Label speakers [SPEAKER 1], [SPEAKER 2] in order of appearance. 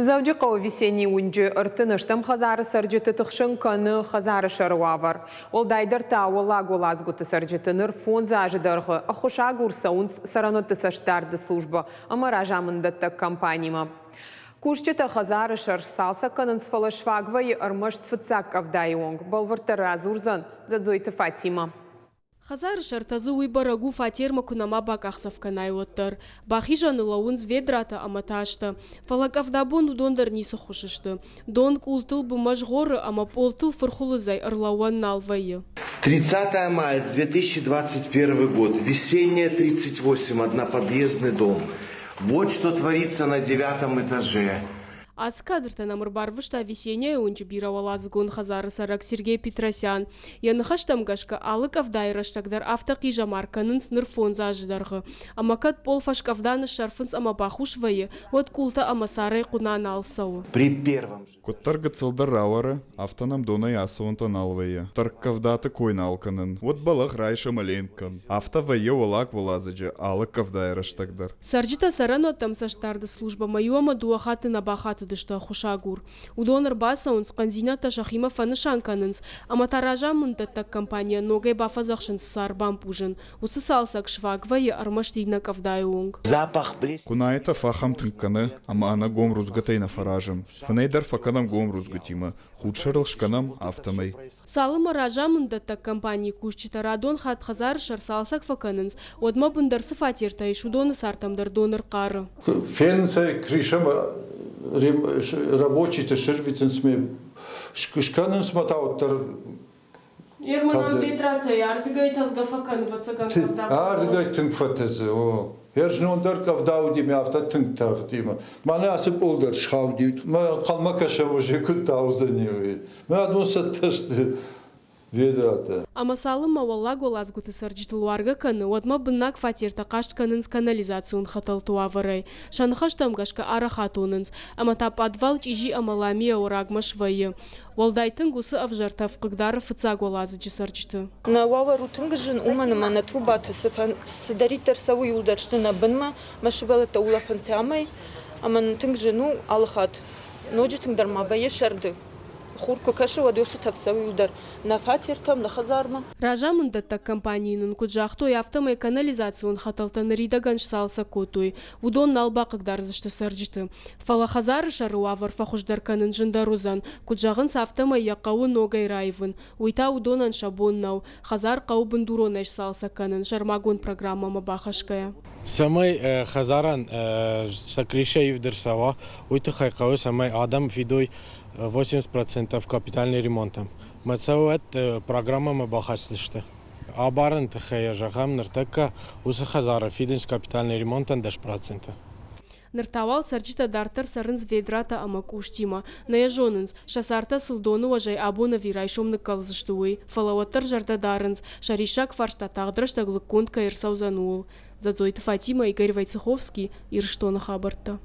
[SPEAKER 1] Дзӕуджыхъӕуы Весеннийы уынджы 38 хӕдзары цӕрджыты тыхсын кӕны хӕдзары сӕры уавӕр. Уӕлдайдӕр та уӕллаг уӕладзгуыты цӕрджыты ныр фондз азы дӕргъы ӕххуысагур цӕуынц цӕрӕнуӕтты цӕстдарды службӕ ӕмӕ разамынддӕттӕг компанимӕ. Кусджытӕ хӕдзары сӕр сцалцӕг кӕнынц, фӕлӕ сфаг вӕййы ӕрмӕст фыццаг къӕвдайы онг. Бӕлвырддӕр радзурдзӕн Дзӕдзойты Фатимӕ.
[SPEAKER 2] Хӕдзары сӕртӕ дзы уый бӕрӕг у, фатермӕ куы нӕма бакъахдзӕф кӕнай, уӕддӕр. Бахизӕны лӕууынц ведратӕ ӕмӕ тастӕ. Фӕлӕ къӕвдабон уыдон дӕр ницы ххуыс сты. Дон къултыл бынмӕ згъоры ӕмӕ пъолтыл фырхуылыдзӕй ӕрлӕууӕн нал вӕййы.
[SPEAKER 3] 30 мая 2021 год, весенняя 38, одноподъездный дом. Вот что творится на девятом этаже.
[SPEAKER 2] Ацы кадртӕ нӕм ӕрбарвыста Весенняйы уынджы бирӕуӕладзыгон хӕдзары цӕрӕг Сергей Петросян. Йӕ ныхӕстӕм гӕсгӕ, алы къӕвдайы рӕстӕг дӕр афтӕ хъизӕмар кӕнынц ныр фондз азы дӕргъы. Ӕмӕ кӕд пъол фӕскъӕвда ныссӕрфынц ӕмӕ бахус вӕййы, уӕд къултӕ ӕмӕ царӕй хъуына нал цӕуы.
[SPEAKER 3] При первом же
[SPEAKER 4] Куыддӕр гыццылдӕр рауары, афтӕ нӕм донӕй ацӕуынтӕ нал вӕййы. Тӕрккъӕвдаты кой нал кӕнын, уӕд бӕлӕгъ райс ӕмӕ ленк кӕн. Афтӕ вӕййы уӕллаг уӕладзыджы алы къӕвдайы рӕстӕг дӕр.
[SPEAKER 2] Цӕрджытӕ цӕрӕнуӕттӕм цӕстдарды службӕмӕ иу ӕмӕ дыууӕ хатты нӕ бахатыдысты ӕххуысагур. Уыдон ӕрбацӕуынц, хъӕндзинӕдтӕ сӕхимӕ фӕнысан кӕнынц ӕмӕ та разамынддӕттӕг компанийӕн ногӕй бафӕдзӕхсынц цар бампъузын. Уыцы цалцӕг сфаг вӕййы ӕрмӕст иннӕ къӕвдайы онг.
[SPEAKER 3] Запах плесени.
[SPEAKER 4] Хъуынайы тӕф ахӕм тынг кӕны, ӕмӕ ӕнӕ гом рудзгуытӕй нӕ фӕразӕм. Фынӕй дӕр фӕкӕнӕм гом рудзгуытимӕ, худ сӕрыл скӕнӕм, афтӕмӕй.
[SPEAKER 2] Цалынмӕ разамынддӕттӕг компанийы кусджытӕ радон хатт хӕдзары сӕр цалцӕг фӕкӕнынц, уӕдмӕ бындӕр цы фатертӕ ис, уыдоны цартӕм дӕр дон ӕрхъары.
[SPEAKER 5] Фенынц ӕй крышӕмӕ рабочиты сырвитынц ме скӕнынц мӕ та уӕддӕр
[SPEAKER 2] Ерманӕн ведратӕй ардыгӕй тӕдзгӕ фӕкӕны, ӕвӕццӕгӕн, къӕвда.
[SPEAKER 5] Ардыгӕй тынг фӕтӕдзы, о. Ӕрзнон дӕр къӕвда уыди мӕ афтӕ тынг тагъди. Мӕнӕ ацы пъол дӕр схауди. Мӕ ӕнхъӕлмӕ кӕсӕм уже куыд таудзӕни, уый. Мӕ адон цӕттӕ сты ведратӕ.
[SPEAKER 2] Ӕмӕ цалынмӕ уӕллаг уӕладзгуыты цӕрджытыл уаргӕ кӕны, уӕдмӕ быннаг фатертӕ хъаст кӕнынц канализацион хӕтӕлты уавӕрӕй. Сӕ ныхӕстӕм гӕсгӕ арӕх атонынц, ӕмӕ та пъадвал чъизи ӕмӕ ламийӕ уӕрагмӕ свӕййы. Уӕлдай тынг уыцы ӕвзӕр тӕф хъыгдары фыццаг уӕладзыджы цӕрджыты.
[SPEAKER 6] Нӕ уавӕр у тынг зын, уымӕн ӕмӕ нӕ трубаты цыдӕриддӕр цӕуы, иуылдӕр сты нӕ бынмӕ, мӕ сывӕллӕттӕ улӕфынц амӕй, ӕмӕ нын тынг зын у алы хатт. Ноджы тынгдӕр ма вӕййы сӕрды. Хур куы кӕсы, уӕд уыцы тӕф цӕуы иуылдӕр нӕ фатертӕм, нӕ хӕдзармӕ.
[SPEAKER 2] Разамынддӕттӕг компанийы нын куыд загътой, афтӕмӕй канализацион хӕтӕлтӕ ныридӕгӕн сцалцӕг кодтой. Уыдон нал бахъыгдардзысты цӕрджыты. Фӕлӕ хӕдзары сӕры уавӕр фӕхуыздӕр кӕнын зындӕр уыдзӕн. Куыд зӕгъынц, афтӕмӕй йӕ хъӕуы ногӕй раивын. Уый та уыдонӕн сӕ бон нӕу. Хӕдзар хъӕуы бындуронӕй сцалцӕг кӕнын, сӕрмагонд программӕмӕ бахӕсгӕйӕ.
[SPEAKER 7] Цӕмӕй хӕдзарӕн сӕ крышӕ ивд ӕрцӕуа, уый тыххӕй хъӕуы, цӕмӕй адӕм фидой 80% капитальный ремонтӕн. Мӕ цӕуӕт программӕмӕ бахӕсдзысты. Абарыны тыххӕй йӕ зӕгъӕм, ныртӕккӕ уыцы хӕдзары фидынц капитальный ремонтӕн 10%.
[SPEAKER 2] Ныр та уал цӕрджытӕ дарддӕр цӕрынц ведратӕ ӕмӕ къустимӕ. Нӕ йӕ зонынц, сӕ цартӕ сыл доны уӕзӕй абон ӕви райсом ныккӕлдзысты, уый, фӕлӕ уӕддӕр зӕрдӕ дарынц, сӕ риссаг фарста тагъд рӕстӕг лыггонд кӕй ӕрцӕудзӕн, ууыл. Дзӕдзойты Фатимӕ, Игорь Войцеховский, Ирыстоны хабӕрттӕ.